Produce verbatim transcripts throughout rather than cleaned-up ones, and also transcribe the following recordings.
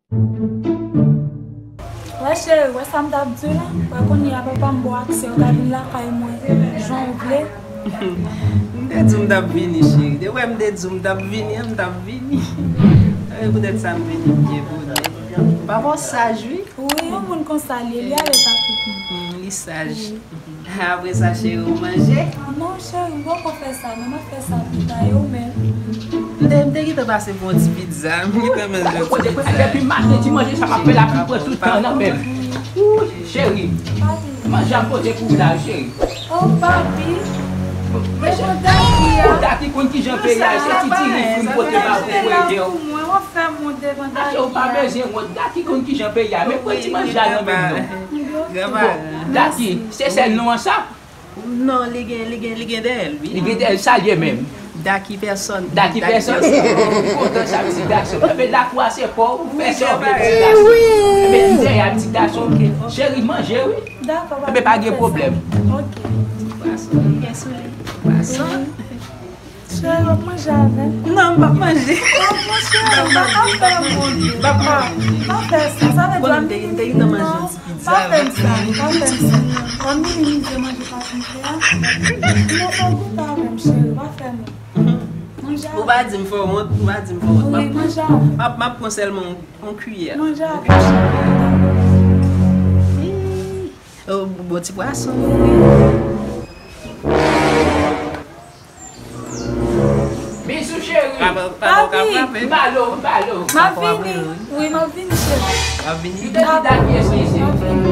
Wè cheri, wè sa m t ap di w la? Wè kounye a papa m ba w aksè, ou ka vin lakay mwen jan w vle. M te di w m t ap vini, cheri. Depi w wè m te di w m t ap vini an, m t ap vini. E poutèt sa m vini byen bonè. Papa w saj, wi. Wi, yon moun konsa li ye, li alèz ak tout moun. Hmm, li saj. Wi. Apre sa, cheri, ou manje? Non, cheri, m poko fè sa, non, m ap fè sa pita, e ou menm? M te, m te gentan pase pou yon ti pizza, m gentan manje yon ti pizza. Depi maten ti manje sa m ap fè la, pi pran tout tan nan men m. Ou, cheri, manje ap pote pou w la, cheri. Oh, papi. Devan Daki a. Ou Daki konn kijan peyi a, se ti diri pou m pote ba ou pou ede w. Pou mwen, w ap fè moun devan Daki a. Ou pa bezwen wont, Daki konn kijan peyi a, men pran ti manje a nan men m non. Bon, Daki, se sèl non an sa? Non, li gen, li gen, li gen dèyè l, wi. Li gen dèyè l, sa l ye menm? Daki pèsòn. Daki pèsòn. M kontan sa, ti gason. Enben, lakou a se pa w, ou fè sa w vle, ti gason. Enben, m dèyè a, ti gason. Cheri, manje, wi. Dakò, papi. Enben, pa gen pwoblèm. Ok. Pwason. Gen souley. Pwason. Cheri, w ap manje avè m? Non, m p ap manje. Oh, mon cheri, pa, pa fè moun. Pa, pa fè sa. Sa vle di, konnen m te, m te gentan manje yon ti pizza. Pa fè m sa, pa fè m sa. Kòm li menm di manje pa konte a. Non, fò w goute avè m, cheri, pa fè m. Manje avè m. Ou pa di m fè w wont, ou pa di m fè w wont. Wi, manje avè m. M ap, m ap pran sèlman yon, yon kiyè. Manje avè m, cheri. Ih, oh, bon ti pwason. Wi. Bisou cheri. Papa, papa, w ka frape. M ba l, m ba l. M ap vini. Wi, m ap vini, cheri. W ap vini? Ou te di dat yè sou isi. M ap vini.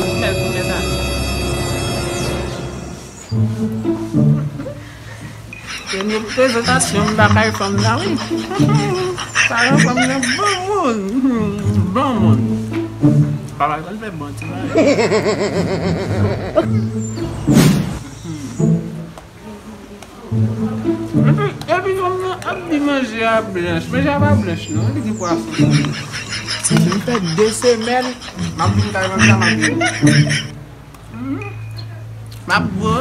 Ou mèt, ou mèt ale. Premye prezantasyon m lakay fanm nan, wi. Paran fanm nan bon moun. Bon moun. Papa l fè bon ti bagay. Epi, epi fanm nan ap di manje a blanch. Manje a pa blanch non, li gen pwason. M fè de semèn, m ap vin kay fanm sa, m ap vin. M ap gwo.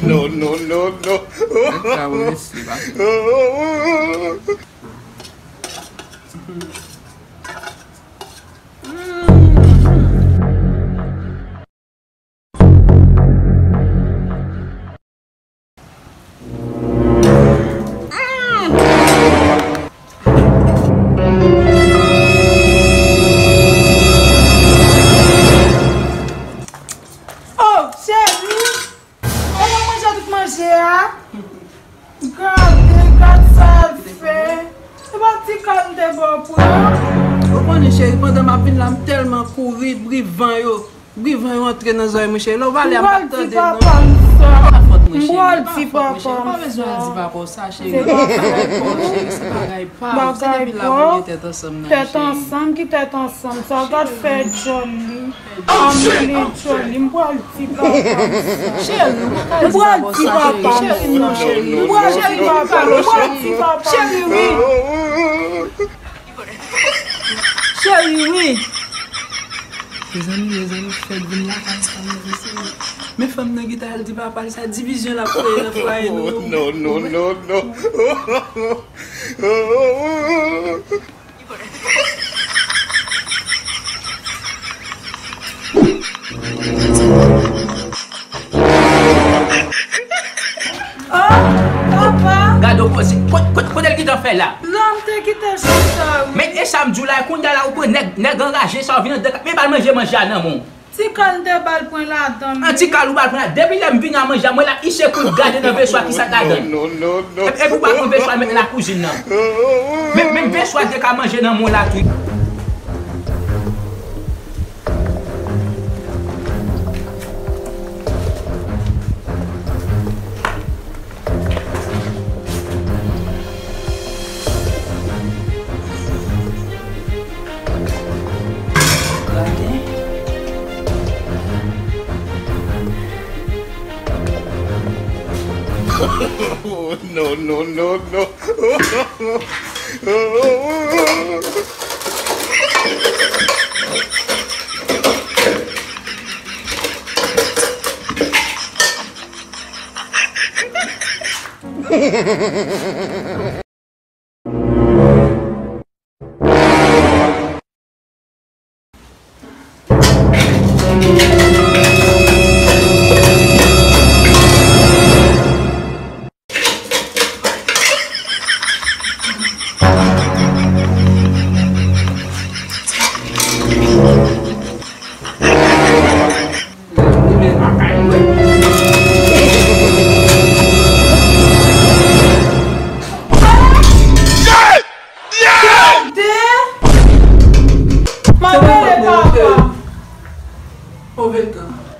No, no, no, no. Mwen travay mesye, pa. Oh, cheri! E mwen manje tout manje a? Gade, gad sa l fè. Se pa ti kal m te ba w pran? Ou konnen, cheri, pandan m ap vin la, m tèlman kouri, bri van yo. Bri van yo antre nan zòrèy mwen, cheri. Lè w pale a, m pa t tande non. M pral di papa m sa. Se pa fòt mwen, cheri. M pral di papa m sa. Ou pa bezwen di papa w sa, cheri. Se pa fòt mwen, cheri. Se bagay pa w. Se depi la pou nou tèt ansanm nan, cheri. Tèt ansanm, ki tèt ansanm? Sa gad fè djòl li. Anmele djòl li, m pral di papa m sa. Cheri, ou pa ka di papa w sa, cheri. Cheri, non, cheri. M pral di papa m, m pral di papa m. Cheri, wi. Cheri, wi. Mezanmi, mezanmi, fèk vin lakay sa, mezanmi. Men fanm nan ki t al di papa l sa, divizyon l ap kreye nan fwaye nou. No, no, no, no. Oh, papa! Gade w koze. Kot-, kot-, kote l gentan fè la? La m te kite chita, wi. Men e sa m di w la, kounye a la ou pran nèg, nèg anraje sa, ou vin anndan kay, men ba l manje, manje a nan men w. Ti kal m te ba l pran ladan l. An ti kal ou ba l pran ladan. Depi lè m vin a manje a, mwen l ap iche kou l gade nan veswa kisa k ladan l. No, no, no, no. Epi, epi ou ba l pran veswa l met nan lakouzin nan. Men, men veswa te ka manje nan men w la tou. No, no, no, no. Move tan.